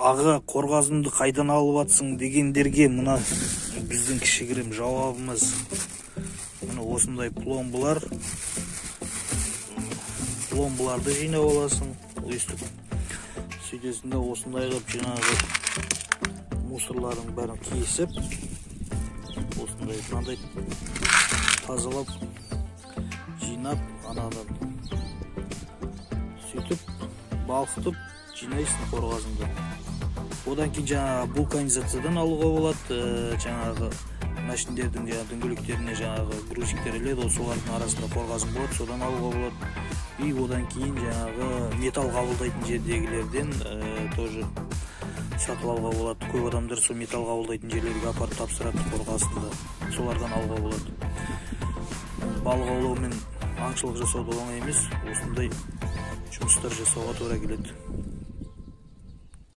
Аға, қорғасынды қайдан алып атсың дегендерге мына біздің кішігірім жауабымыз. Мына осындай пломбалар. Пломбаларды жинап аласың, өйстіп. Сөйтесің де осындай қылып жаңағы мусорлардың бәрін кесіп, осындай мынандай тазалап, жинап, анадан сөйтіп балқытып жинайсың қорғасынды. Одан кейін жаңағы вулканизациядан алуға болады, жаңағы машиндердің жаңағы дөңгелектеріне жаңағы грузиктер іледі, солардың арасында қорғасын болады, содан алуға болады. И одан кейін жаңағы металл қабылдайтын жердегілерден тоже сатып алуға болады. Көп адамдар сол металл қабылдайтын жерлерге апарып тапсырады қорғасынды, солардан алуға болады. Балық аулау мен аңшылық жасау да оңай емес, осындай жұмыстар жасауға тура келеді.